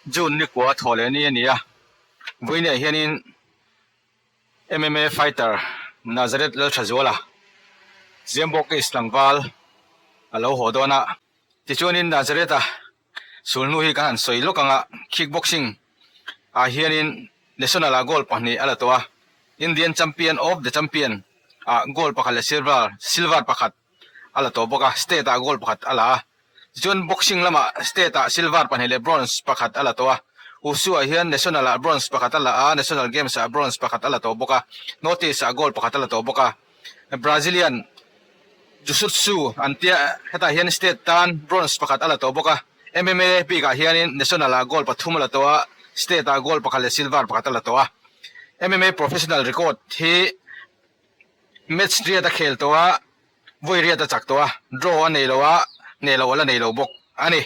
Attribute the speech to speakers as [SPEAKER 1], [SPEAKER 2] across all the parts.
[SPEAKER 1] June ni kua thaw leh ni a ni a, vawiinah hianin MMA fighter Nazareth Lalthazuala Ziambawk East tlangval a lo haw dawn a. Tichuanin Nazareth-a sulhnu hi kan han sawi lawk ang a, kickboxing ah hianin national ah gold pahnih a la tawh a, Indian champion of the champion ah gold pakhat leh silver silver pakhat a la tawh bawk a, state ah gold pakhat a la a. Tichuan boxing lamah state ah silver pahnih leh bronze pakhat a la tawh a, Wushu ah hian national ah bronze pakhat a la a, national games ah bronze pakhat a la tawh bawk a, North East ah gold pakhat a la tawh bawk a. Brazilian Jujutsu an tia hetah hian state tan bronze pakhat a la tawh bawk a, MMA bikah hianin national ah gold pathum a la tawh a, state ah gold pakhat leh silver pakhat a la tawh a. MMA professional record hi match riat a khel tawh a, vawi riat a chak tawh a, draw a nei lo a, hneh loh a la nei lo bawk a ni.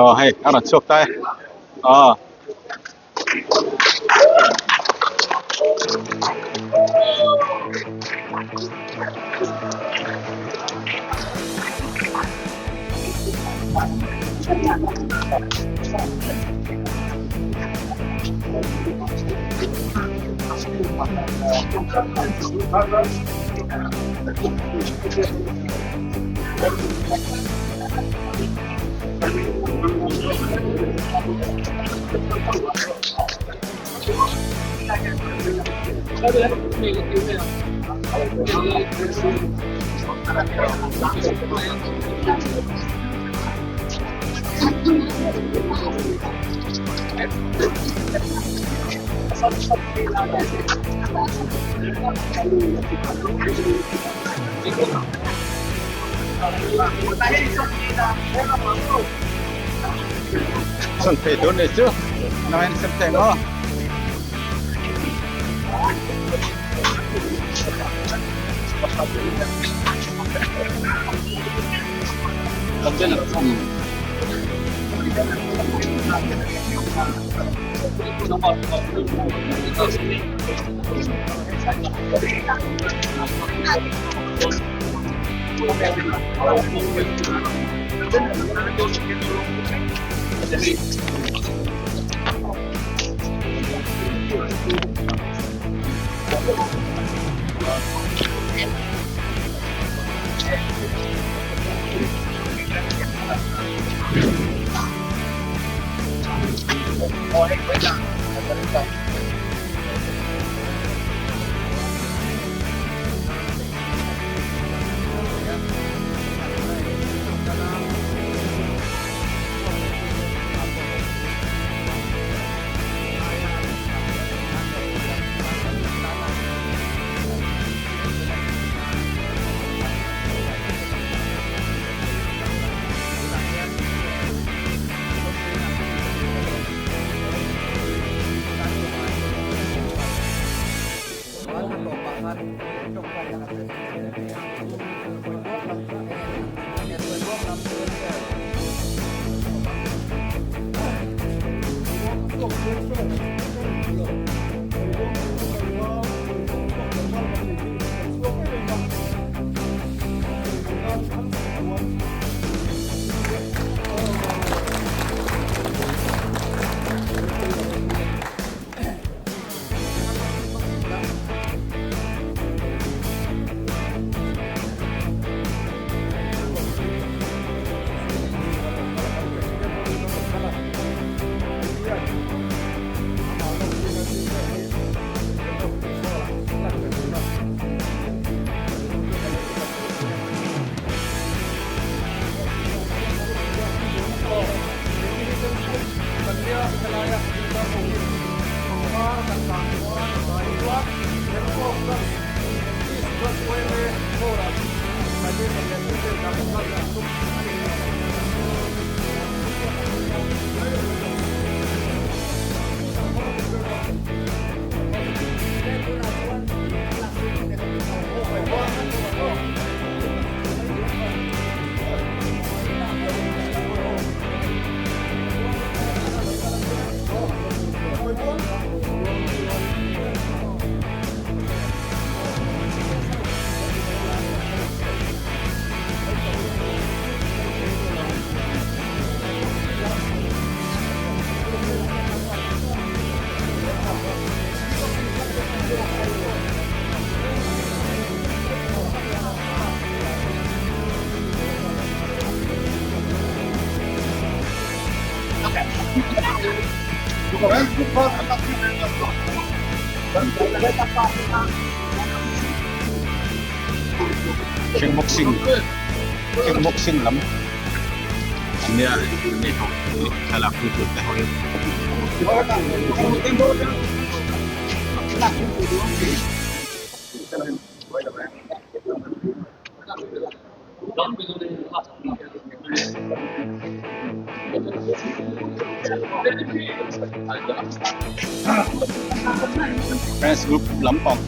[SPEAKER 1] Aw hei a rawn chhuak ta e aw. San thei tur ni chu nang in sem thei maw. Kickboxing kickboxing lam an nia an ni ho hi thlalak pui tur te ho hi. Friends group lampang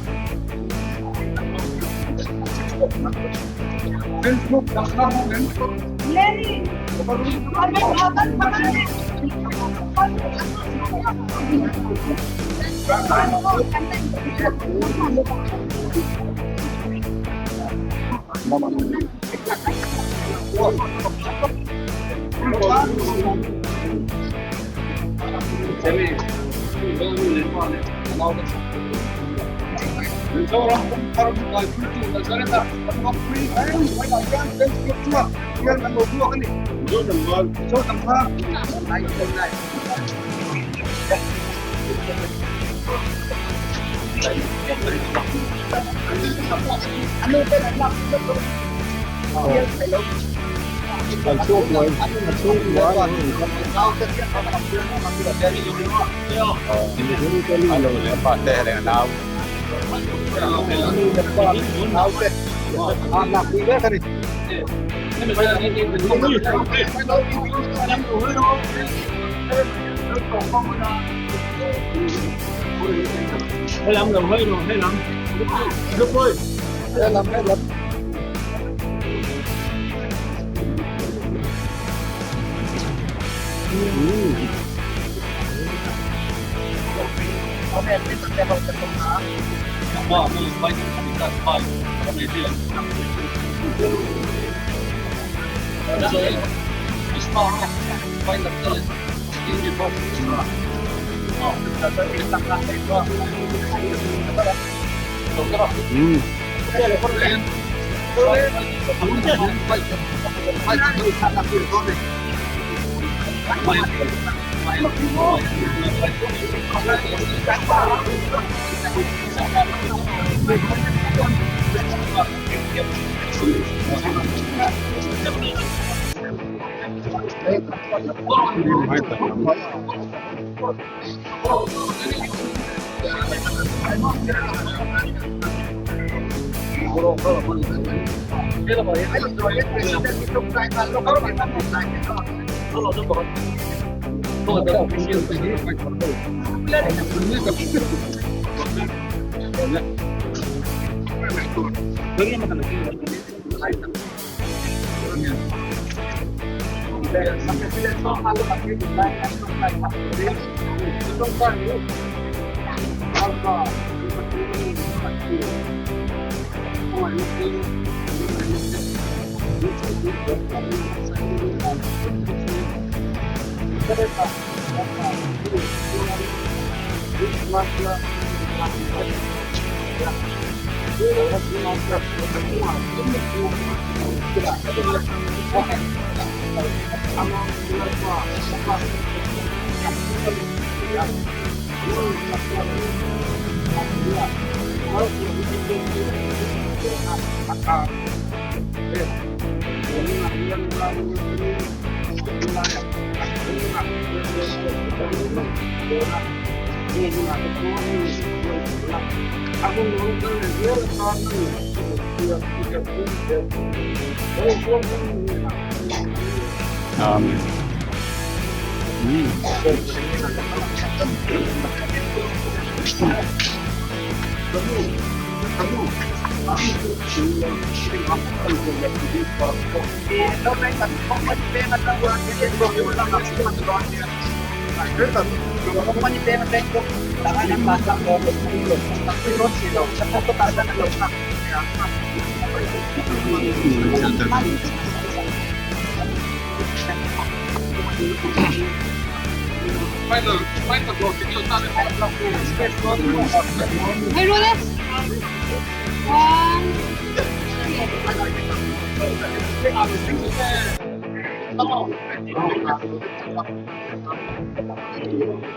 [SPEAKER 1] A nu leh a pa te leh a nau.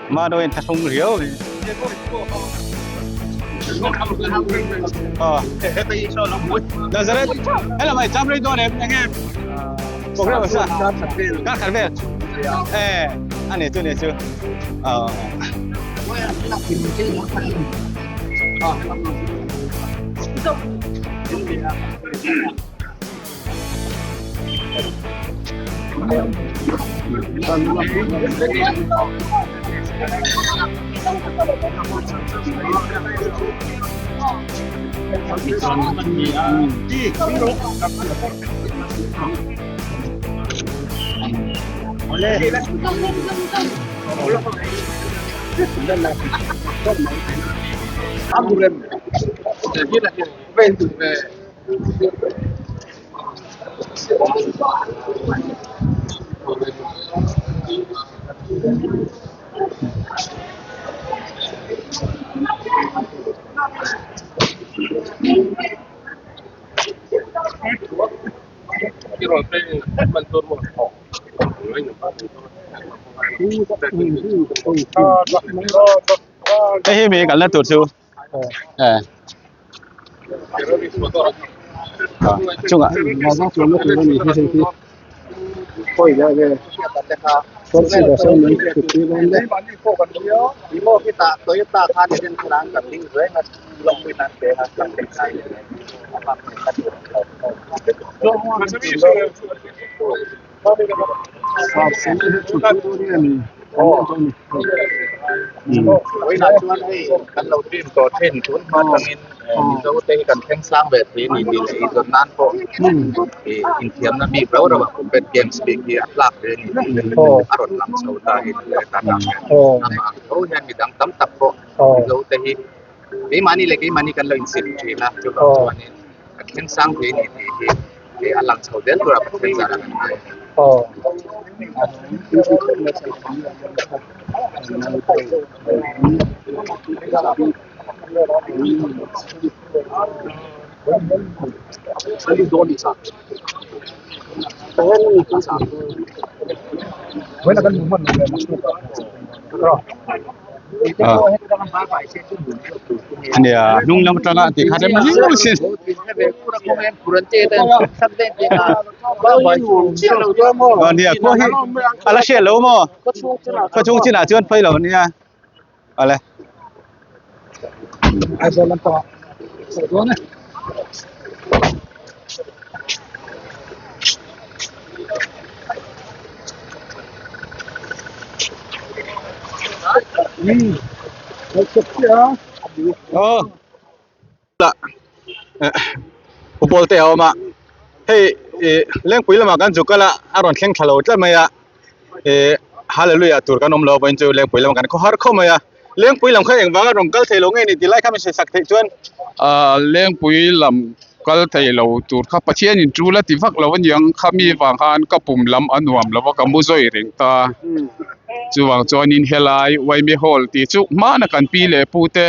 [SPEAKER 1] Mano in thlahrung riau mai. Aw. Nazareth hello mai cham rei dawn em enge program a sa kar khat vel eh ani chu ni chu aw Hei hi mi kalna tur chu eh chungah Nia hnung lam atanga tih kha rem riau sin. Nia khua hi a la hriat lo maw khaw chhung chinah chuan phei lo ania awle. Aw lah football te a awm a hei ih lengpui lamah kan zuk kal a a rawn thleng thla lo tlat mai a ih hallelujah tur kan awm lo vawiin chu lengpui lamah kan khawhar khawp mai a lengpui lam kha engvanga rawn kal thei lo nge ni tih lai kha min hriatsak theih chuan.
[SPEAKER 2] Ahh lengpui lam kal thei lo tur kha Pathian in tul a ti vak lo aniang khami vang khan ka pum lam a nuam lo a ka mu zawi reng ta chuvang chuanin helai Uaimi Hall tih chu hmana kan pi leh pu te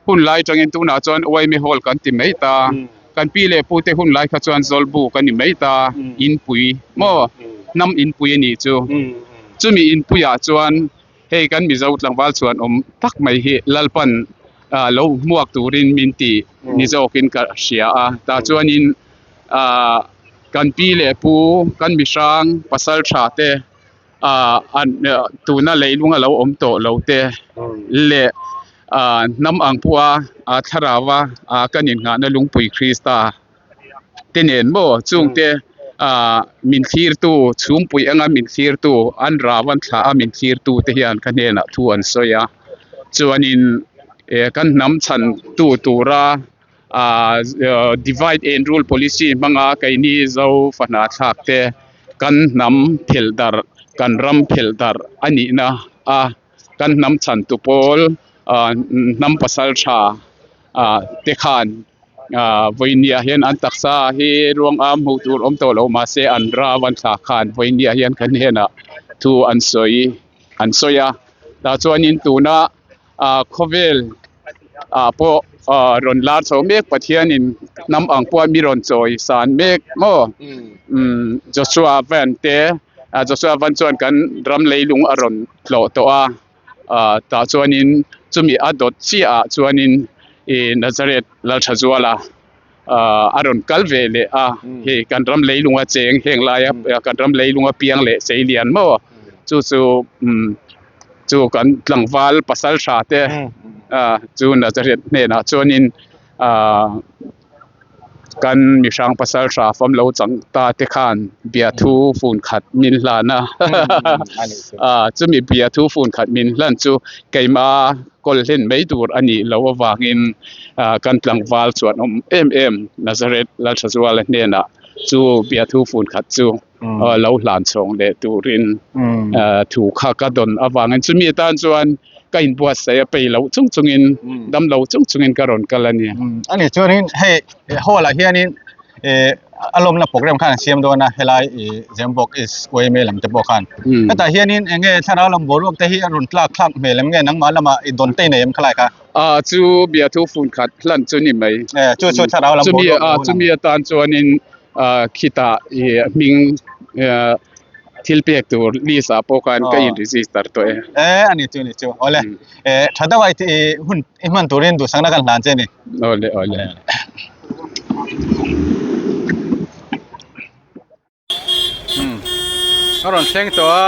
[SPEAKER 2] hun lai atangin tunah chuan Uaimi Hall kan ti mai ta kan pi leh pu te hun lai kha chuan Zawlbuk a ni mai ta inpui maw hnam inpui a nih chu chumi inpuiah chuan Hei kan Mizo tlangval chuan awm tak mai hi Lalpan ah lo hmuak turin min ti ni zawkin ka hria a, tah chuanin ah kan pi leh pu kan mihrang pasal tha te ah an tuna leilung a lo awm tawh lo te leh ah hnam ang pawha ah thlarau a ah kan innghahna lungpui Krista te nen maw chungte ah min thlirtu chhungpui anga min thlirtu an rau an thlah a min thlirtu te hian ka hnenah thu an sawi a chuanin eh kan hnam chhan tu tura ah divide and rule policy hmanga keini zo fahna thlak te kan hnam phelh darh kan ram phelh darh a nihna a kan hnam chhan tu pawl ah hnam pasal tha ah te khan ah vawinia hian an taksa hi ruang am hmuh tur awm tawh lo mahse an ram an thlah khan vawinia hian kan hnenah thu an sawi an sawi a tah chuanin tuna ah khawvel ah pawh ah rawn lar chho mek Pathianin hnam ang pawh mi rawn chawi san mek maw umm Joshua van te. Joshua Van chuan kan ram leilung a rawn tlawh tawh a ah tah chuanin chumi a dawt chiah ah chuanin ih Nazareth Lalthazuala ah a rawn kal ve leh a hei kan ram leilung a cheng heng laia kan ram leilung a piang leh chei lian maw chu chu umm chu kan tlangval pasal tha te ah chu Nazareth hnenah chuanin ah. Kan mihrang pasal hra fam lo chang ta te khan biathu fun khat min hlan a, chumi biathu fun khat min hlan chu keima kawl hlen mai tur a nih loh avangin kan tlangval chuan awm em em Nazareth Lalthazuala hnenah chu biathu fun khat chu lo hlan chhawng leh turin thu kha ka dawn avangin chumi atan chuan ka inbuatsaih a peih loh chung chungin dam lo chung chungin ka rawn kal a ni.
[SPEAKER 1] A ni chuanin hei hall ah hianin ih a lawmna program khan an siam dawn a helai ih Zembawk East YMA lam te pawh khan hetah hianin eng nge thlarau lam boruak te hi a rawn tlak thlak hmel em nge nangmah lamah i dawn te i nei em khalai kha?
[SPEAKER 2] Ah chu biathu fun khat hlan chu ni mai.
[SPEAKER 1] Chu chu thlarau lam boruak
[SPEAKER 2] chumi atan chuanin ah khitah ih hming ah thil pek tur list ah pawh khan ka in register tawh e.
[SPEAKER 1] E ani chu ni chu awle e tha deuh a i hun i hman turin duhsakna kan hlan che ni.
[SPEAKER 2] Awle awle.
[SPEAKER 1] A rawn thleng tawh a.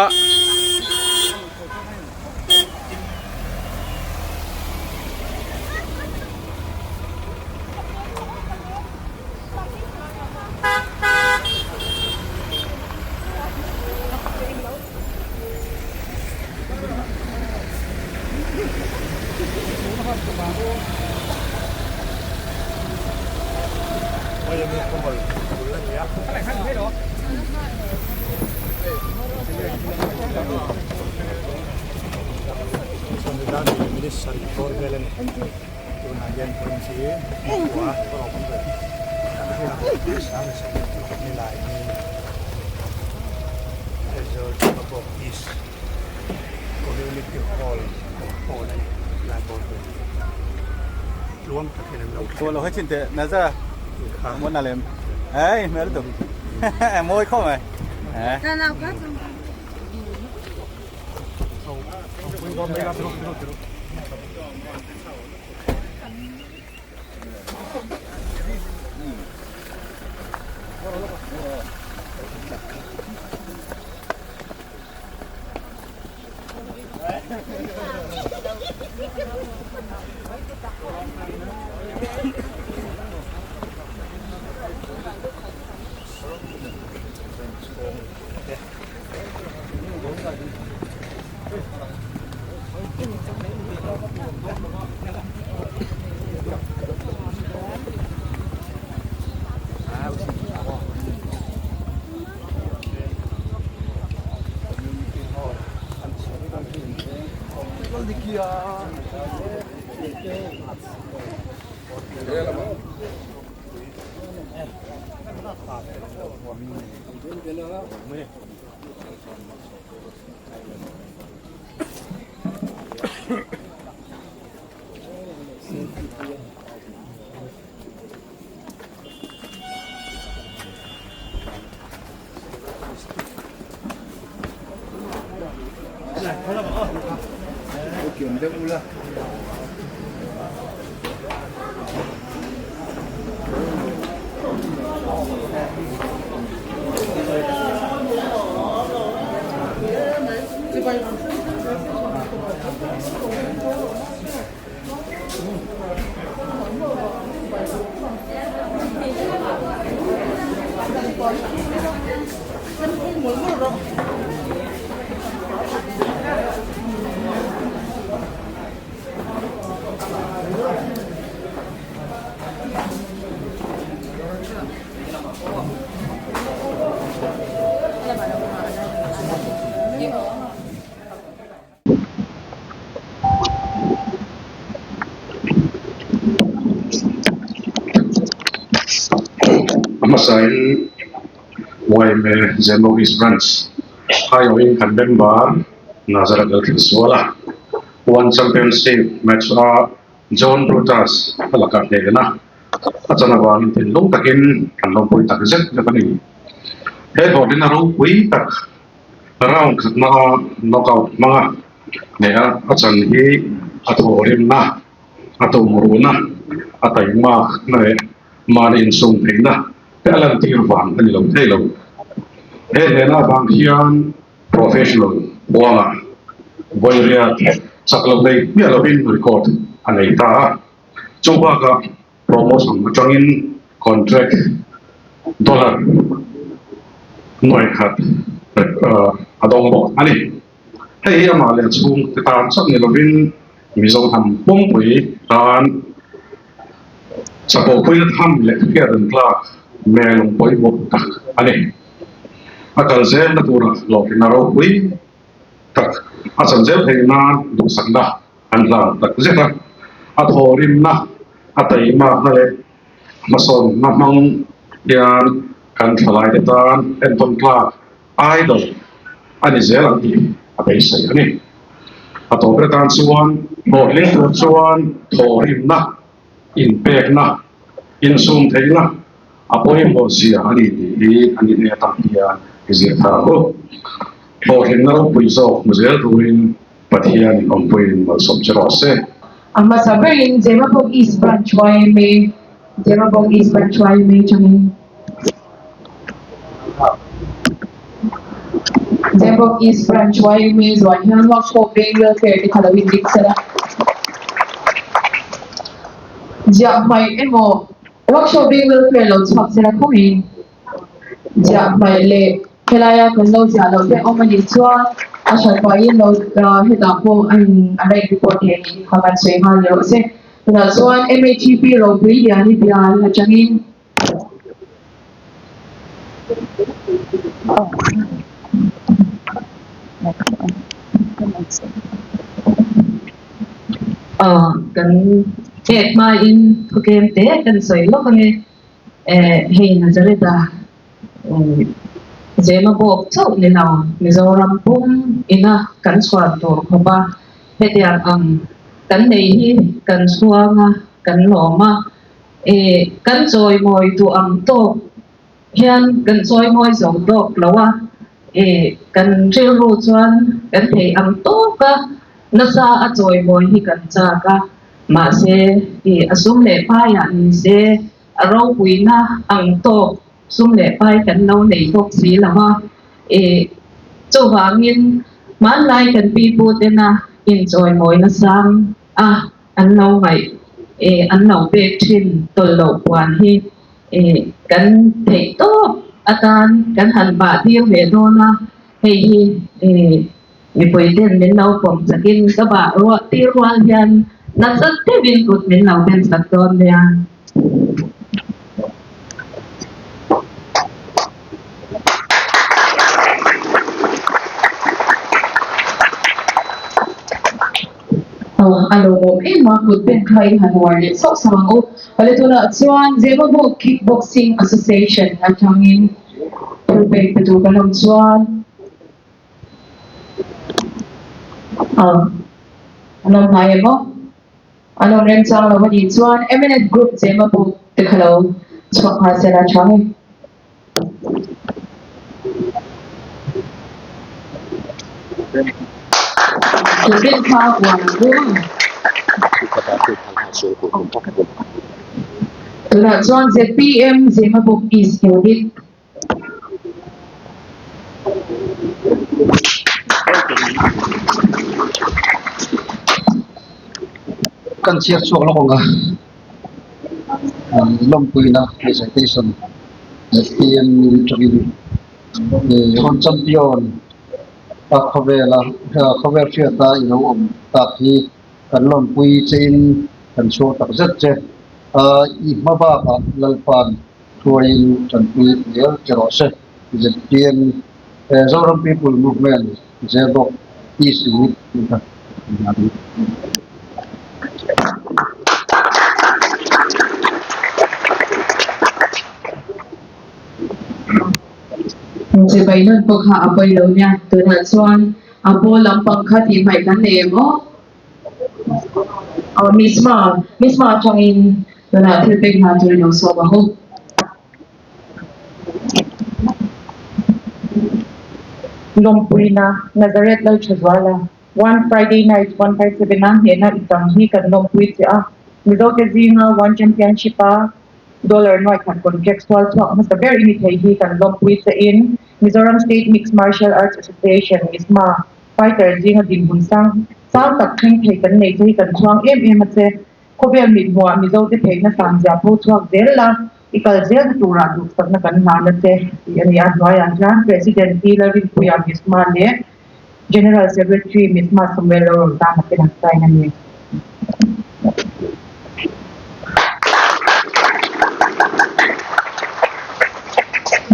[SPEAKER 3] A hmasain YMA Zemo East Branch aiawhin kan member Nazareth Lalthinsual a One Championship match a John Brutus a lakah hnehna a chan avangin thinlung takin kan lawmpui tak zet zet a ni. He hlawhtlinna ropui tak. Round khatna a knockout hmang a, hneha a chan hi a thawhrimna, a tumruhna, a taimakna leh mahni insum theihna te a lantir vang a ni lo thei lo. He hnehna avang hian professional huangah vawiria chak loh nei hmiah lovin record a nei ta a, chu bakah Promotion atangin contract dollar nuai khat a dawng bawk a ni. Hei hi amah leh a chhungte tan chauh ni lovin Mizo hnam pumpui tan chapawhpuina tham leh hriat an tlak melawng pawimawh tak a ni. A kal zelna turah hlawhtlinna ropui tak a chan zel theih nan duhsakna An hlan tak zet a, a thawhrimna, a taimakna leh hmasawnna hmang hian kan thalaite tan entawn tlak idol a ni zel ang tih a beisei a ni. A tawpna tan chuan hlawhtling tur chuan thawhrimna, inpekna, insumtheihna a pawimawh zia a ni tih hi a ni hne atang hian i zir thar ang u. Hlawhtlinna ropui zawk hmu zel turin Pathian awmpuiin malsawm che rawh se.
[SPEAKER 4] A hmasa berin Zemabawk East Branch yma, Zemabawk East Branch yma atangin Zemabawk East Branch yma zuan hian workshop veng welfare te kha lo indik sela. Ziah hmaih emaw workshop veng welfare lo chhuak sela khawngin. Ziah hmaih leh helaia kan lo ziah loh te awm a nih chuan a hran pahin lo hetah pawh a in a la in report thei a nih kha kan sawi nghal ni rawh se. Tunah chuan MHEP ropui lian hi bial atangin
[SPEAKER 5] Kan pek hmain thutlem te kan sawi lawk ange. Hei Nazareth-a Zemabawk chauh ni lo, Mizoram pum ina kan chhuan tur khawp a, hetiang ang kan nei hi kan chhuang a, kan lawm a, kan chawimawi duh ang tawk hian kan chawimawi zo tawk lo a, kan rilru chuan kan thei ang tawk a, nasa a chawimawi hi kan chak a. Mahse, i a sum leh paiah ni se, a ropuina ang tawk sum leh pai kan lo nei bawk si lo a. I chuvangin hmanlai kan pipu tena inchawimawina sang a an lo ngaih i an lo pek thin tawlh loh puan hi i kan theih tawp atan kan han bah tir ve dawn a, hei hi i Mipui ten min lo pawm chakin ka bah ruah tir rual hian nasa deuhin kut min lo ben sak dawn nia.
[SPEAKER 4] Aw, a lawmawm em a, kut ben kha in han uar leh sauh sauh ang u. Pale tunah chuan Zemabawk Kickboxing Association atangin thupek pe tur kan awm chuan. Aw, an awm hnai em aw? An awm remchang lo a nih chuan mnf group chema buk te kha lo chhuak nghal se la tha hei. Tupin kha uar ang u a. Tunah chuan zpm Zemabawk East Unit.
[SPEAKER 6] Kan chhiar chhuak lawk ang a, lawmpuina presentation zpm atangin rawn champion a khawvela khawvel hriata i lo awm tak hi kan lawmpui chein kan chhuak tak zet che a, i hma bakah Lalpa'n Hruaiin tanpui zel che rawh se. Zpm Zoram People Movement Zebawk East Unit tih kha a ni.
[SPEAKER 4] Chibai nawn pawh kha a pawi lo nia. Tunah chuan a pawl lampang kha tih hmaih kan nei em aw? Aw Misma, Misma atangin Tunah thil pek hna chu ilo sawm ang u.
[SPEAKER 7] Lawmpuina, Nazareth Lalthazuala, One Friday Night 157 a hnehna i chang hi kan lawmpui che a, Mizote zinga One Championship a dollar nuai khat contract sual chhuak hmasa ber i ni thei hi kan lawmpui che in Mizoram State Mixed Martial Arts Association, MISMA, fighter zinga dinhmun sang sang tak thleng thei kan nei che hi kan chhuang em em a che. Khawvel mithmuah Mizote theihna sangzia pho chhuak zel la, i kal zelna turah duhsakna kan hlan a che tih a ni a. Hnuaiah hian President Pi Lalrinpuia Misma leh General Secretary Misma Samuel Lalrawntana te an sign a ni.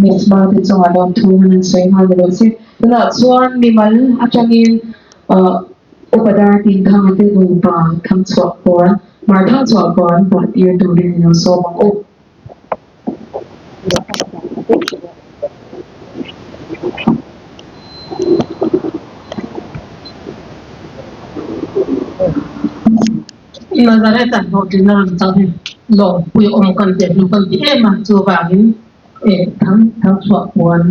[SPEAKER 4] Misma te chungah lawmthu an an sawi nghal ni lo se. Tunah chuan mimal atangin Upa dar tin thanga te nupa thangchhuah puan, mar thangchhuah puan buah tir turin ilo sawm ang u.
[SPEAKER 8] Nazareth-a hlawhtlinna rawn chang hi lawmpui awm kan tih hnu kan ti em a, chuvangin thang thangchhuah puan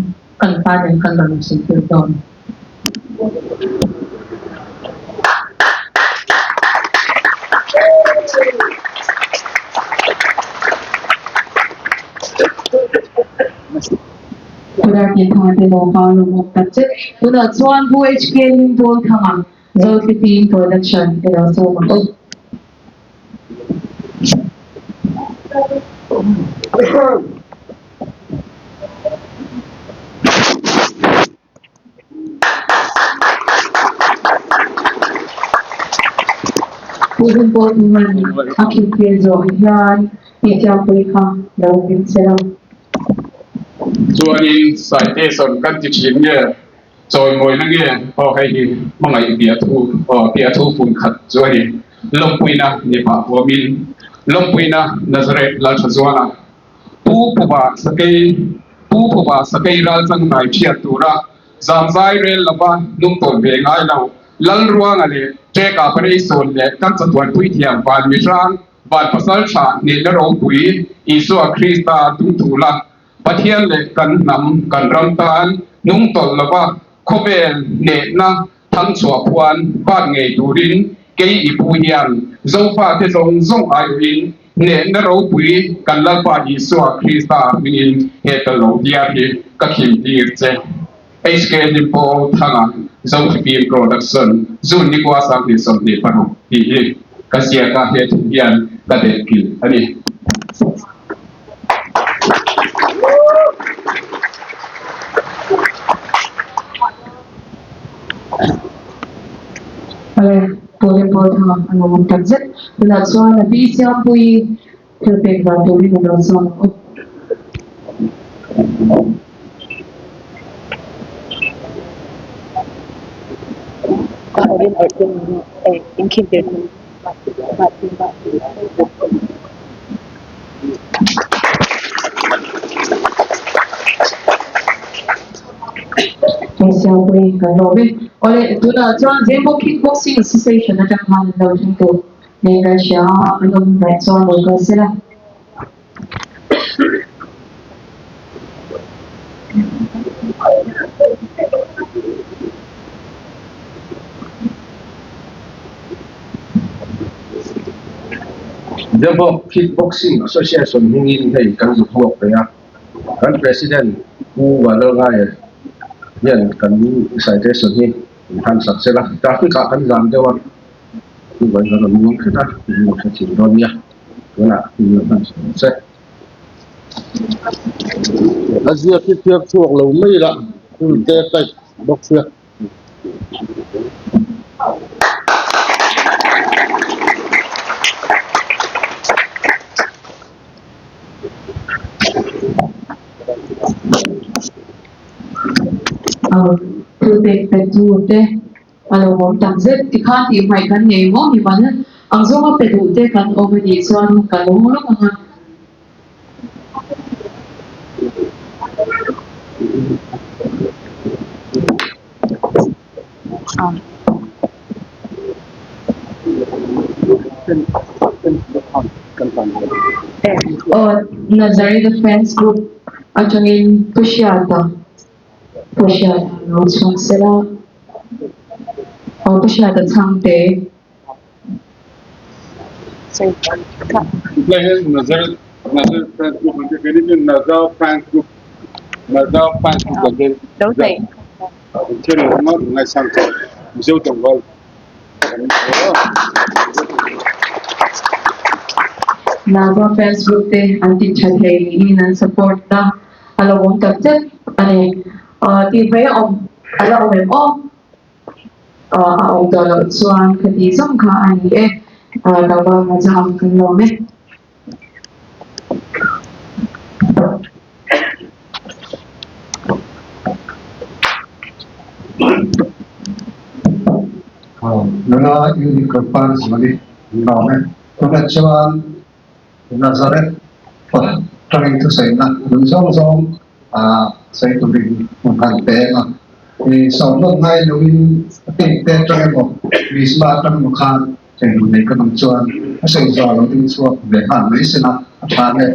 [SPEAKER 8] kan pa nen kan rawn inchhuntir dawn.
[SPEAKER 4] Tunah tih lawm a lawmawm tak che. Tunah chuan UHK Limbawl thangah Zothlipin Production ilo sawm ang u. Pu Hunpawh Tuman a khilhfiah zawh hian tihchiangpui kha lo hlim se la.
[SPEAKER 2] Chuanin citation kan ti thin nge, chawimawina nge aw hei hi hmangaih biathu aw biathu fun khat chu a ni. Lawmpuina ni pah huamin Lawmpuina Nazareth Lalthazuala Pu Phuba Sakei Pu Phuba Sakei ralchang hnai thiat tura zamzai rel lova hnungtawn ve ngai lo Lalruanga leh Ṭeka Pareisawn leh kan chatuanpui thiam van mihrang van pasal tha hnehna ropui Isua Krista tungthula Pathian leh kan hnam kan ram tan hnungtawlh lova khawvel hnehna thangchhuah phuan bat ngei turin kei i pu hian Zofate zawng zawng aiawhin hnehna ropui kan Lalpa Isua Krista hmingin he ka lo diar hi ka khim tir che. HK Limpo Thanga Zothipim Production June nikua 2026 tih hi ka ziak a, he thu hian ka delhkilh a ni.
[SPEAKER 4] Awle, Pawle pawl thang a lo awm tak zet. Tunah chuan a pi Siampuii thil pek vang turin a lo zawng ang u. Siampuii kan lawm e. Awle, tunah chuan Zembo Kickboxing Association atang khan an lo thleng tawh nen kan hria a, an awm hnaih chuan lo kal sela.
[SPEAKER 9] Zembo Kickboxing Association hmingin hei kan zuk hmuak ve a. Kan President Pu Vanlalngaia hian kan citation hi min han sak sel a, traffic ah kan zam deuh a, chuvangin kan rawn muang hret a, min lo hre thin dawn nia, tunah min lo hman sak ang che.
[SPEAKER 6] A ziak hi phiar chhuak lo mai la, hun te type bawk sia.
[SPEAKER 4] Thil pek pe tu te a lo awm tak zet tikhan tih hmaih kan nei maw mi mal ang zawnga pe duh te kan awm a nih chuan ka lo lawk ang a. Aw Nazareth Defence Group atangin Pu Hriata Pu Hriata. Lo chhung sela. Aw ka hriat a chhang te.
[SPEAKER 2] Nazareth Nazareth fans group an ti keini Nazar fans group Nazar fans group an ti Pathian in awm a ngaihsang chuan Mizo tlangval kan
[SPEAKER 4] Naga fans group te an ti tha thei niin an support na a lo awm tak zet a ni. Tih mai a awm a la awm em aw? A awm tawh loh chuan ka tih zawng kha a ni e. Tlangval Ngazam kan lawm e.
[SPEAKER 6] Nula Unicorn Parzuali lawm e. Tunah chuan Nazareth pa tangin thusawiina lung zawng zawng sawi turin hmun han peng a. Sawmnawn ngai loin a tengte atang emaw Misma atang emaw khan Chengdu nei ka nang chuan a sawi zawh lo ding chhuak ve nghal mai sin a, a tha nge.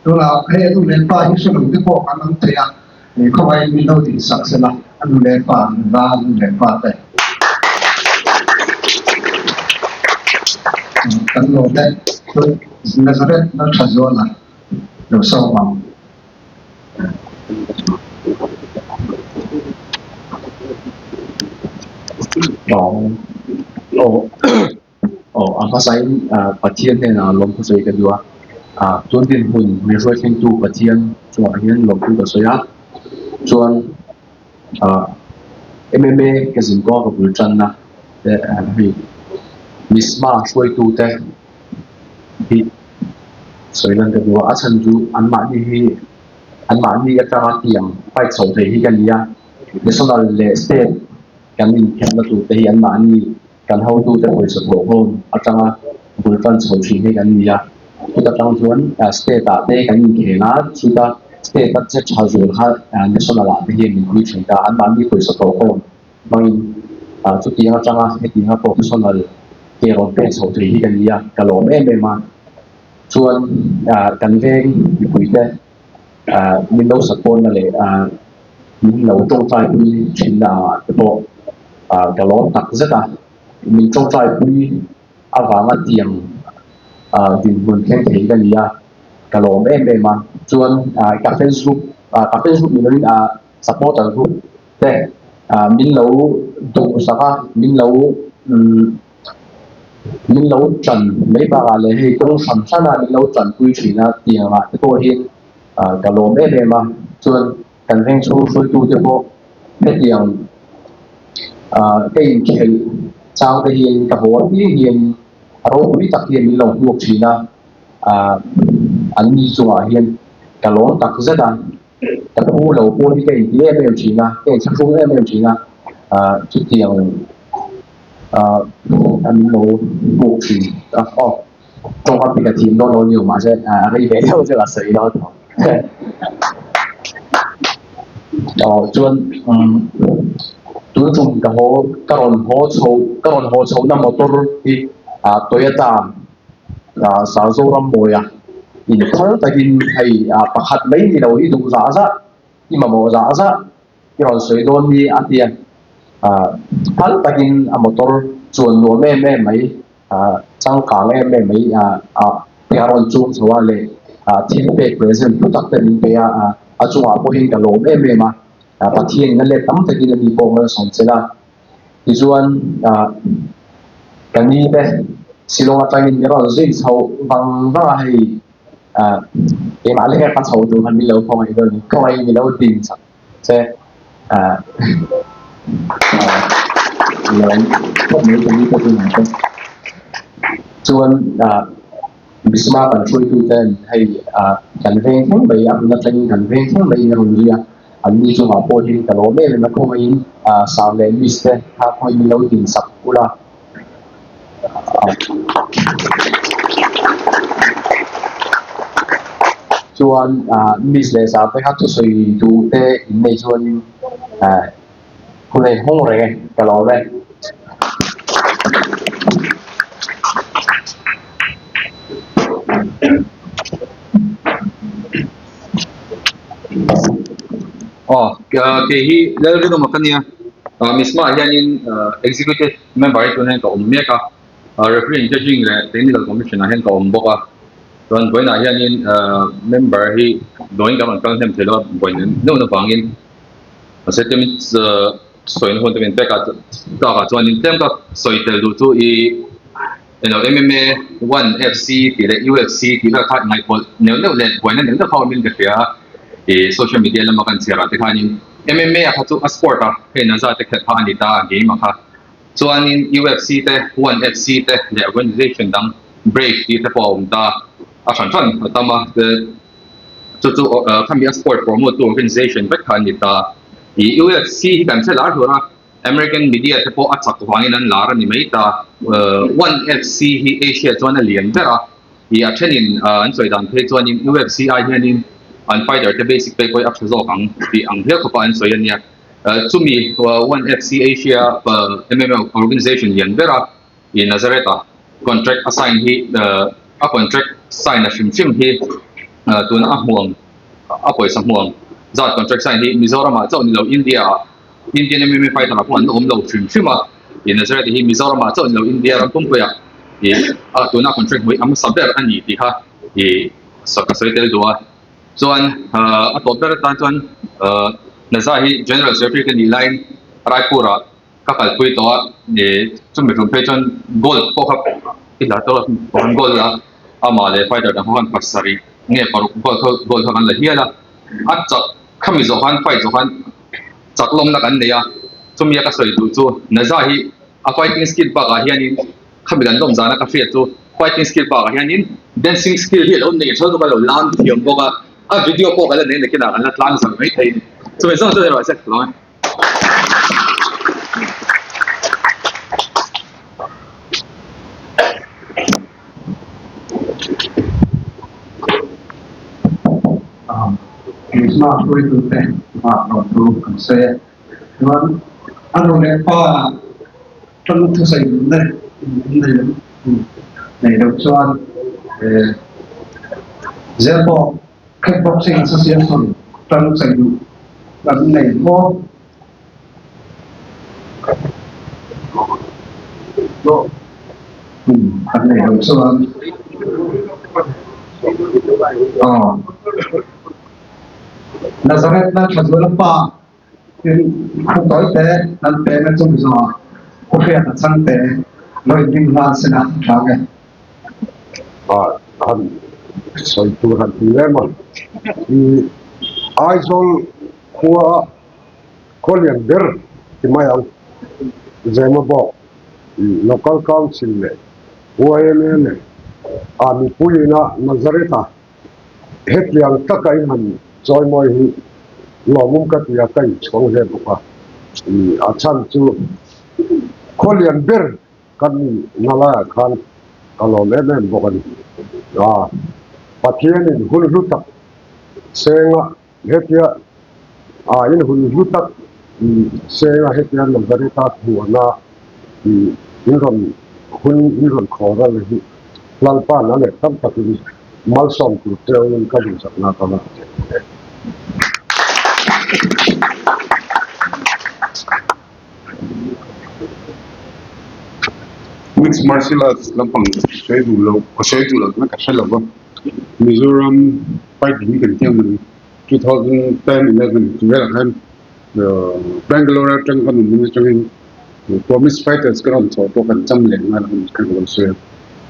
[SPEAKER 6] Tunah hei a nu leh pa hi hre lo te pawh an awm thei a, khawngaihin min lo din sak sela a nu leh pa nula nu leh pa te kan lawm e. Nazareth Lalthazuala lo sawm ang.
[SPEAKER 10] Aw aw a hmasain Pathian hnenah lawmthu sawi ka duh a, ah tun dinhmun min hruai thlengtu Pathian chungah hian lawmthu ka sawi a, chuan ah MMA ka zin kawng ka bul tanna te hei Misma hruaitu te hi sawi lan ka duh a, a chhan chu anmahni hi anmahni atanga tiang fight chho thei hi ka ni a, national leh state kan inkhelhna tur te hi anmahni kan hotute pawisa thawhkhawm atanga bul tan chho thin hi kan ni a, chuta tang chuan state ah te kan inkhel a, chuta state a che tha zual kha national ah te hian min pui thin ta, anmahni pawisa thawhkhawm hmangin chutiang atanga hetianga professional ke rawn pek chhoh thei hi ka ni a, ka lawm em em a, chuan kan veng mipuite min lo support na leh min lo tawngtai pui thin na ah te pawh ka lawm tak zet a, min tawngtai pui avanga tiang dinhmun thleng thei ka ni a, ka lawm em em a, chuan ka fans group ka fans group ni lovin supporter group te min lo duhsak a, min lo min lo tan mai bakah leh hei kawng hran hran a min lo tanpui thin a tiang ah te pawh hi ka lawm em em a, chuan kan veng chhung hruaitu te pawh hetiang ka inkhelh chang te hian ka haw apiang hian a ropui tak hian min lo hmuak thin a, an ni chungah hian ka lawm tak zet a. Ka phu lo pawh hi ka inti em em thin a, ka inthlahrung em em thin a, ah chutiang ah an lo hmuh thin a, aw tawng a pik a thim dawn lo ni mahse a rei ve deuh chu a sawi dawn tho. Aw chuan umm tun tum ka haw ka rawn haw chho ka rawn haw chhohna motor hi ah Toyota Sarzoram mawia inphal takin hei pakhat mai ni lo hi duh zah zah i mamawh zah zah i rawn sawi dawn ni a tia phal takin a motor chuan nuam em em mai changkang em em mai a rawn chung chho a leh thil pek present hlu tak te min pe a a chungah pawhin ka lawm em em a Pathian in a let tam takin a ni pawh malsawm che la. Tichuan ka ni te Shillong atangin min rawn zui chho vang vang a hei keimah leh ka chho tur khan min lo khawngaih dawn a ni khawngaih min lo din chak che lawm khawp mai ka ni te tunah te chuan Bisma kan hruaitu ten hei kan veng thleng mai a hun atangin kan veng thleng mai in a rawn zui a. An ni chungah pawh hian ka lawm em em a, khawngaihin Sir leh Miss te kha khawngaihin min lo din sak ula. Chuan Miss leh Sir te kha thusawi duh te in nei chuanin hun a inhawng reng e, ka lawm e.
[SPEAKER 11] Aw, kei hi Lalrinawma ka nia. Misma ah hianin Executive Member hi tunah hian ka awm mek a. Referee and Judging leh Technical Commission ah hian ka awm bawk a. Chuan vawiinah hianin member hi dawngin kan rawn kal hnem thei lo a, vawiin neuh neuh vangin mahse tlem sawina hun te min pek a, tlakah chuanin tlem ka sawi tel duh chu i eng lo MMA one FC tih leh UFC tih vel kha ngaihpawlh neuh neuh leh buaina neuh neuh kha awmin ka hria a, i social media lama kan chhiar ah te khanin MMA ah kha chu a sport a hei naza te khelh kha a ni ta a game ah kha. Chuanin UFC te, One FC te leh organization dang Brave tih te pawh a awm ta a hran hran a tam a, chu chu khami a sport promote tu organization vek kha an ni ta. I UFC hi kan hre lar hlur a, American media te pawh a chak vangin an lar a ni mai ta. One FC hi Asia chuan a lian ber a, i a thenin an sawi dan phei chuanin UFC ai hianin an fighter te basic pay pawh hi a tha zawk ang tih ang hial khawpa an sawi a nia. Chumi One FC Asia MMA organization lian bera i Nazareth a contract a sign hi a contract sign a hrim hrim hi tuna a hmuam a pawisa hmuam zat contract sign hi Mizoram ah chauh ni lo India ah Indian MMA fighter ah pawh an awm lo hrim hrim a i Nazareth hi Mizoram ah chauh ni lo India ram pumpuia i tuna contract hmui a hmasa ber a ni tih kha i ka sawi tel duh a. Chuan a tawp ber atan chuan Naza hi General Secretary ka nih laiin Raipur ah ka kalpui tawh a, chumi tum phei chuan gold pawh kha i hla tawh a, gold a amah leh fighter dang ho khan pasarih nge paruk gold kha gold kha kan la hial a, a chak khami zawh khan fight zawh khan chak lawmna kan nei a, chumi a ka sawi duh chu Naza hi a fighting skill bakah hianin Khami kan lawm zana ka hriat chu fighting skill bakah hianin dancing skill hi a lo nei tho zawk a lo lam thiam bawk a, a video pawh kan la nei nakinah kan la tlang zang mai thei a ni. Chumi zawng chu erawh se ka lawm e.
[SPEAKER 6] Keimah hruaitute ah lawmtu kan sawi a, chuan a nu leh pa Tang thusawi duhna nei lo nei lo chuan Zepawh Kickboxing Association tang chei duh kan nei maw? Kan nei lo chuan aw Nazareth na Thazuala pa Tin, thu tawite nan peng a chung zawng pu hriat a changte lawih ding hlan sinah an tlang e.
[SPEAKER 9] Han sawi tur han ti em a, i Aizawl khua khaw lian ber ti mai ang, Zemabawk Local Council leh YMA leh a mipuiin a Nazareth-a Hetiang taka i han chawimawi hi lawmawm ka ti a, ka inchhuang hle bawk a. A chhan chu khaw lian ber kan na laiah khan ka lawm em em bawk a ni. Pathianin hun hlu tak senga hetia in hun hlu tak senga hetia Nazareta thuana in rawn hun in rawn khaw ral hi Lalpa'n a leh tam takin malsawm tur cheuin ka duhsakna ka ngah che.
[SPEAKER 2] Mixed martial arts lampang sawi duh lo ka sawi duh lo na ka hre lo va, Mizoram fighting hi kan tiang mai 2010 11 velah khan Bangalore atang kan awm atangin Promise Fighters ka rawn chhuah pawh kan cham leh nghal a kan rawn sawi a,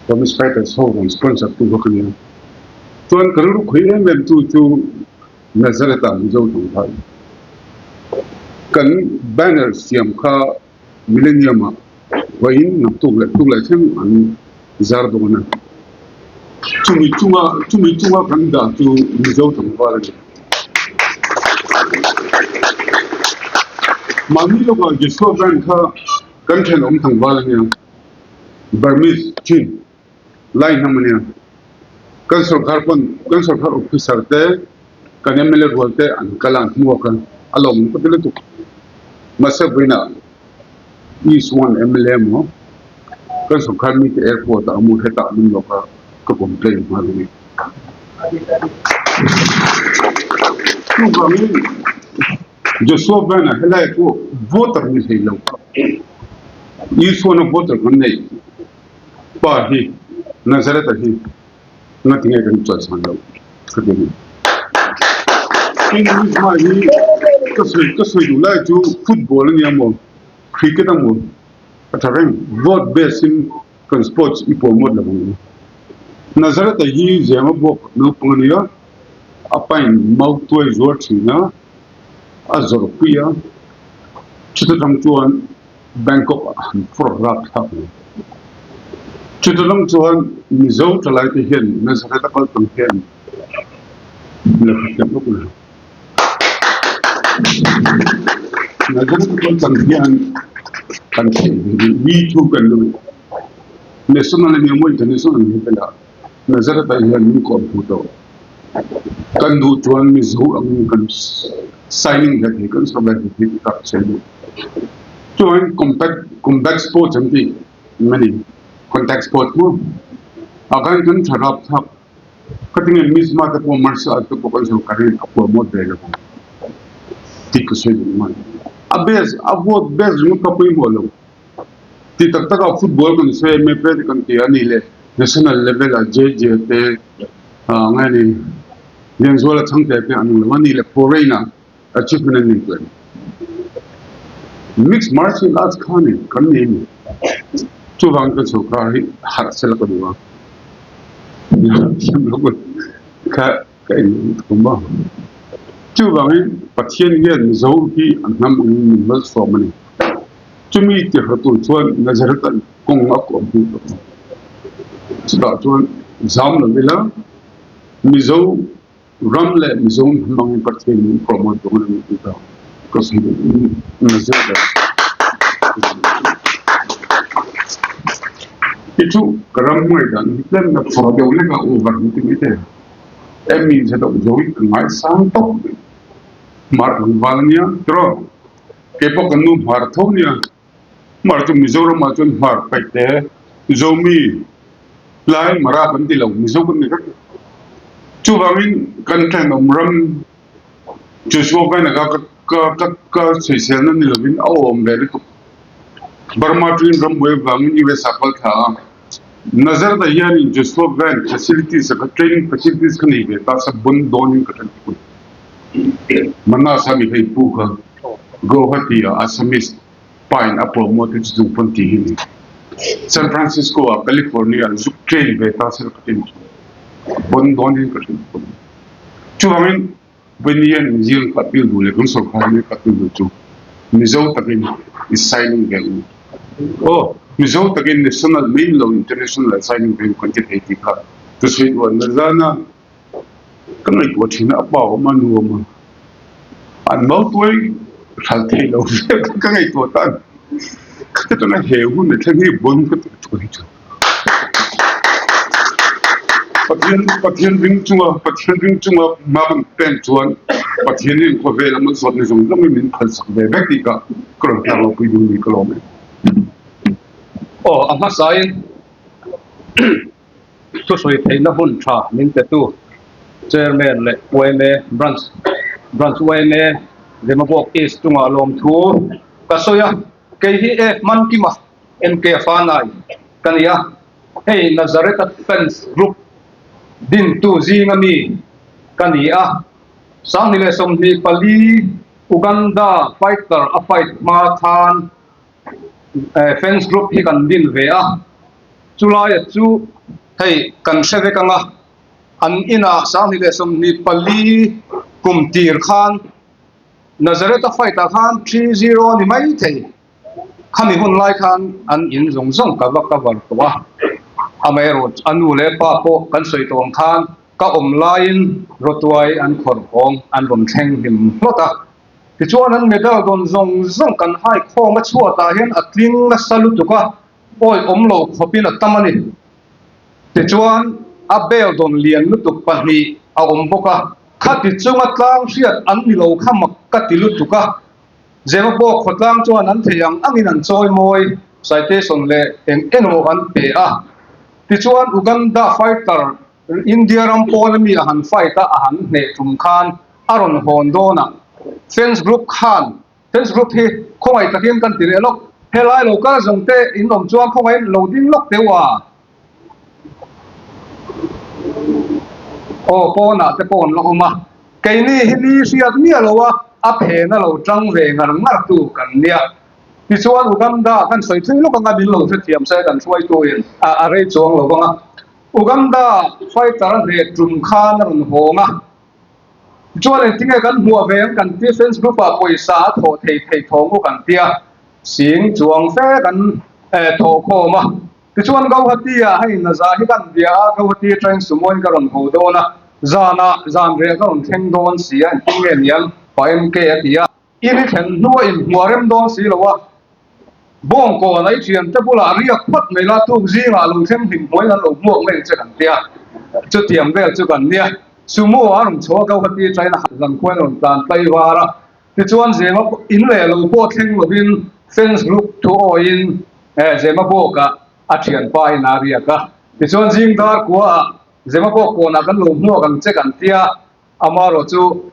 [SPEAKER 2] Promise Fighters ho rawn sponsor tu kha ka nia. Chuan ka rilru khawi em em tu chu Nazareth ah Mizo tlangval kan banner siam kha Millennium ah vawiin naktuk leh tuk leh thleng an zar dawn a, chumi chunga chumi chunga kan dah chu Mizo tlangval a ni. Mahni lawkah Joshua Van kha kan thenawm tlangval a nia, Burmese chin lai hnam a nia. Kan sorkar pawn kan sorkar officer te kan mla rual te an kal a an hmuak a, a lawmawm ka ti lutuk. Mahse vawiinah East one mla emaw kan sorkar mite airport ah amu hetah an awm lawk a ka complain nghal a ni. Chuvangin. Joshua Van-a helai pawh voter ni hlei lo. Isuana voter kan neih pa hi Nazareth-a hi ngatinge kan chawisan loh ka ti a ni. Tin, hmai hi ka sawi ka sawi duh lai chu football a nia maw, cricket a maw a tha reng. Vote base in kan sports i promote lo ang u. Nazareth-a hi Zema buak naupang a nia, a pain mau tuai zuar thin a, a zawrhpui a, chuta tang chuan Bangkok ah han fur rap thlak mai. Chuta tang chuan Mizo thalai te hian Nazareth a kal tang hian lehkha thiam lawk lo. Nazareth a kal tang hian kan theih ve ding mi thu kan lu national ania maw international ania bela Nazareth ah hian min kawm hmu tawh. Kan duh chuan Mizo angin kan signing ve thei kan survive ve thei tih tak a sawi duh. Chuan combat combat sports an tih many contact sport maw ah khan kan tha rap thlak ka ti nge Mizma te pawh martial art te pawh kan zawh ka rin a promote ve lo ang tih ka sawi duh mai. A best a vote best ringawt kha pawimawh lo. Ti tak tak a football kan sawi a map te kan ti a ni le national level ah JJ te ah nge ni Lianzuala Chhangte te an awm lo a ni le foreign ah achievement an nei tawh em? Mixed martial arts kha ni kan nei a ni. Chuvang kan sorkar hi harh sela ka duh a. Kha ka en thum a. Chuvangin Pathian hian Mizo hi a hnam angin min malsawm a ni. Chumi tirha tur chuan Nazareth an kawng a kuah hmuh tawh a. Chutah chuan zam lo ila Mizo ram leh Mizo hnam angin Pathian min promote dawn a ni tih ka ka sawi duh Nazareth hi chu ka ram hmuai dan hi tlem na phur deuh lek a over an ti mai thei a. Em mi zet deuh zo hi ka ngaisang tawp mai. Hmar tlangval a nia tiraw? Kei pawh kan nu hmar tho nia. Hmar chu Mizoram ah chuan hmar paih te Zomi lai Mara kan ti lo Mizo kan ni vek. Chuvangin kan thenawm ram Joshua Vainaga ka ka ka ka sawiselna ni lovin a awm ve lutuk. Burma tuin rambuai vangin US ah kal thla a. Nazareth ah hianin Joshua Van facilities a kha training facilities kha nei ve ta sa bun dawnin ka tan pui. Manas a mi hei pu kha Guwahati ah Assamese pa in a promote chu chung pawn ti hi ni. San Francisco ah California ah zuk train ve ta sela ka tin chu bon dawn in ka hrim pun. Chuvangin Venian in zing ka appeal duh leh kan sorkar in ka appeal duh chu Mizo takin i signing ve u. Aw Mizo takin national main lo international ah signing ve u kan ti thei tih kha ka sawi duh a. Nazana Ka ngaihtuah thin a, a pa awm a, nu awm a, an mautuai hral thei lo vel kha ka ngaihtuah ta a ni. Khati tuna he hun a thleng hi bon ka ti tawh hi chu. Pathian Pathian ring chunga Pathian ring chunga hma kan pen chuan Pathian hian khawvel a malsawmna zawng zawngin min phalsak ve vek tih kha ka rawn tlak lo pui dun ni ka lawm e.
[SPEAKER 11] Aw, a hmasain Thusawi theihna hun tha min petu Chairman leh yma Branch Branch yma Zemabawk East chungah lawmthu ka sawi a, kei hi e Hmankima MK Fanai ka ni a, hei Nazareth Fans Group dintu zinga mi ka ni a, 2024 Uganda fighter a fight hma khan Fans Group hi kan din ve a. Chulaia chu hei kan hre vek ang a, an inah 2024 kum tir khan Nazareth-a fight-ah khan 3-0 a ni maithei. Khami hun lai khan an in zawng zawng ka va cover tawh a, amaherawh a nu leh pa pawh kan sawi tawh ang khan ka awm laiin rawtuai an khawrh hawng an rawn thleng hlim hlawt a. Tichuan an medal dawn zawng zawng kan hai khawm a chhuatah hian a tling nasa lutuk a. Awi awm lo khawpin a tam a ni. Tichuan, a bel dawn lian lutuk pahnih a awm bawk a, khati chunga tlang hriat an ni lo kha mak ka ti lutuk a. Zema pawh khawtlang chuan an thei ang angin an chawi mawi, citation leh eng eng emaw an pe a. Tichuan, Uganda fighter India ram pawn ami a han fight a, a han hneh tum khan a rawn hawn dawn a.
[SPEAKER 12] Fans group khan fans group hi khawngaih takin kan ti leh lawk. Helai lo kal zawng te in awm chuan khawngaihin lo ding lawk teuh a. Aw pawnah te pawh an la awm a. Keini hi ni hriat miah lo a, a phena lo tang ve ngar ngar tu kan nia. Tichuan Uganda kan sawi thui lawk anga min lo hrethiam se kan hruaituin a rei chuang lo vang a. Uganda fighter a hneh tum khan a rawn hawng a. Tichuan engtinge kan hmuah ve ang kan ti fans group ah pawisa a thawh thei thei thawng u kan tia sing chuang fe kan thawh khawm a. Tichuan Gauhati ah hei naza hi kan bia a, Gauhati atangin Sumo in ka rawn haw dawn a, zanah zan reh ka rawn thleng dawn si a engtinge niang pa MK a ti a. I ri thlen hnua inhmuah rem dawn si lo a, Bawngkawn a i thiante bulah riak phawt mai la, tuk zingah lo thleng hlim hmuaiin an lo hmuak mai ang che kan tia. Chutiang vel chu kan nia. Sumo a rawn chho a, Gauhati China zan khuain a rawn tlan tlai var a. Tichuan Zema in leh lo pawh thleng lovin fans group thu awiin Zema bawkah a thianpa in a riak a. Tichuan zing dar kuaah Zema bawk kawnah kan lo hmuak ang che kan tia. Amaherawh chu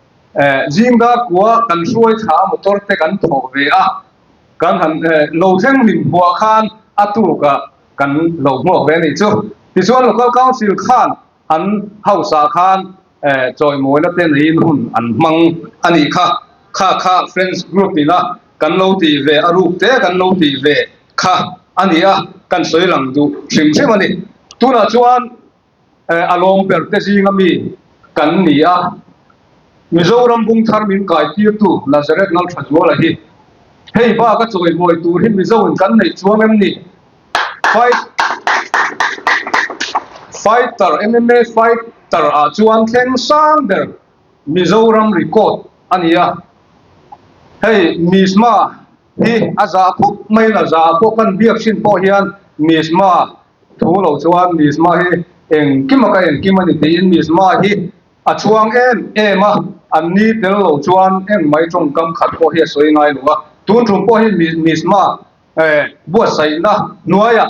[SPEAKER 12] zingdar kua kan hruai thla a motor te kan thawh ve a, kan han lo thleng hlim hmuah khan a tukah kan lo hmuak ve a nih chu. Tichuan Local Council khan an house ah khan chawimawina te neiin hun an hmang a nih kha. Kha kha Friends Group ina kan lo tih ve a ruk te kan lo tih ve kha a ni a, kan sawi lang duh hrim hrim a ni. Tunah chuan A lawm ber te zinga mi kan ni a, Mizoram bung thar min kai tirtu Nazareth Lalthazuala hi hei bak a chawimawi tur hi Mizo in kan neih chuang em ni? Fight Fighter MMA fighter ah chuan thleng sang ber Mizoram record a ni a, hei Misma hi a zah khawp mai la zah pawh kan biak hrin pawh hian Misma Thu lo chuan Mizma hi engkim a ka engkim a ni tiin Mizma hi a chhuang em em a, an ni tel lo chuan engmai tawngkam khat pawh hi a sawi ngai lo a, tun tum pawh hi Mizma buatsaihna hnuaiah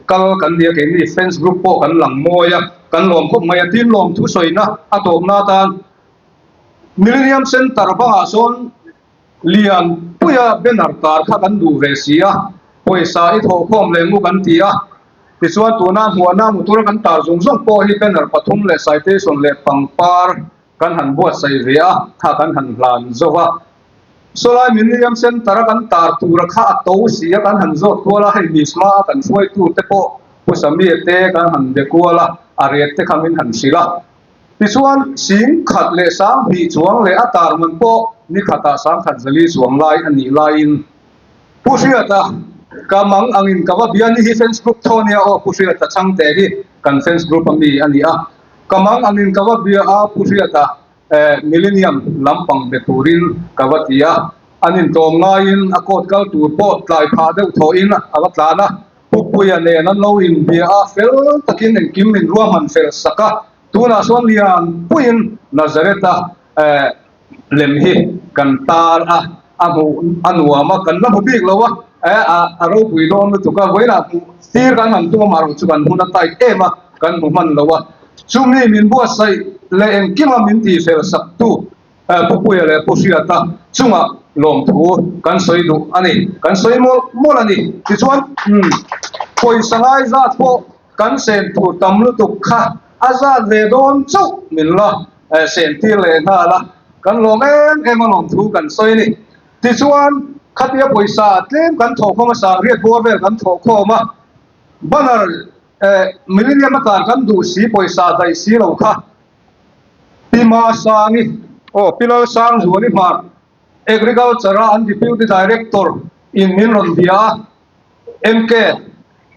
[SPEAKER 12] kal kan ni a, keini fans group pawh kan lang mawi a, kan lawm khawp mai a, tin lawm thusawina a tawpna atan Millennium Centre bangah sawn Lian puia banner tar kha kan duh ve si a, pawisa i thawhkhawm leh ngu kan ti a. Tichuan tuna hmuahna motor kan tar zung zawng pawh hi banner pathum leh citation leh pangpar kan han buatsaih ve a, kha kan han hlan zo va. Sawlai Millennium Centre a kan tar tura kha a to si a, kan han zawt kual a, hei Misma a kan hruaitu te pawh Pu Samir te kan han be kual a, a ret te kha min han hrilh a. Tichuan, 10,000 leh 2000 chuang leh a tarman pawh ni khatah 10,000 zali chuang lai a nih laiin Pu Hriata ka mang angin ka va bia ni hi fans group tho nia aw Pu Hriata chhangte hi kan fans group a mi a ni a, ka mang angin ka va bia a Pu Hriata Millennium lampang be turin ka va ti a, an intawm ngaiin a court kal tur pawh tlai phah deuh thawhin a va tlan a. Pupuia nen an lo inbia a, fel takin engkim min ruahman fel sak a, tunah chuan lian puiin Nazareth-a lem hi kan tar a, a hmuh a nuam a, kan la hmu bik lo a, a ropui dawn lutuk a, vawiinah hmuh tir kan han tum a, mahrawh chu kan hun a tight em a, kan hmu hman lo a, chumi min buatsaih leh engkima min tihfel sak tu Pupuia leh Pu Hriata chungah lawmthu kan sawi duh a ni, kan sawi mawlh mawlh a ni. Tichuan, pawisa ngai zat pawh kan sen tur tam lutuk kha a zat ve dawn chauh min la sen tir leh nghal a, kan lawm em em a lawmthu kan sawi a ni. Tichuan, khatia pawisa tlem kan thawhkhawm a, sangriat bawr vel kan thawhkhawm a, banner Millennium atan kan duh si pawisa daih si lo kha, Pi Masangi, aw Pi Lalsangzuali hmar Agriculture a an Deputy Director in min rawn bia a, MK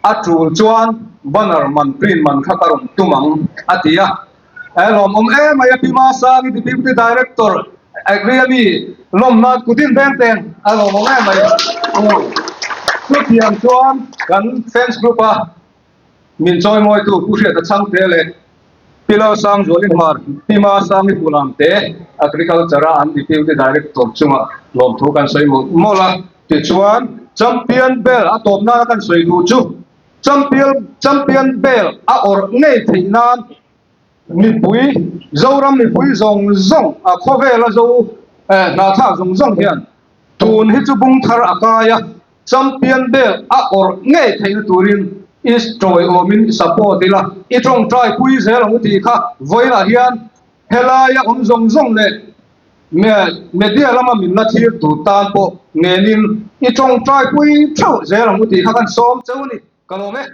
[SPEAKER 12] a tul chuan banner man print man kha ka rawn tum ang a ti a. A lawmawm em mai a Pi Masangi Deputy Director Agri a mi lawmna kutin veng teng a lawmawm em mai. Aw chutiang chuan kan fans group a Min chawimawitu Pu Hriata Chhangte leh Pi Lalsangzuali Hmar, Pi Masangi Pulam te Agriculture a an Deputy Director chungah lawmthu kan sawi mawlh mawlh a. Tichuan, Champion Bell a tawp nana kan sawi duh chu Champion Champion Bell a awrh ngei theih nan mipui, Zoram mipui zawng zawng a khawvela zo. Hnahthlak zawng zawng hian tun hi chu bung thar a kai a, champion belt a awrh ngei theihna turin i tawiawmin i support ila, i tawngtai pui zel ang u tih kha vawiinah hian helaia awm zawng zawng leh media lama min la thlir tur tan pawh ngenin i tawngtai pui theuh zel ang u tih kha kan sawm cheu a ni. Ka lawm e.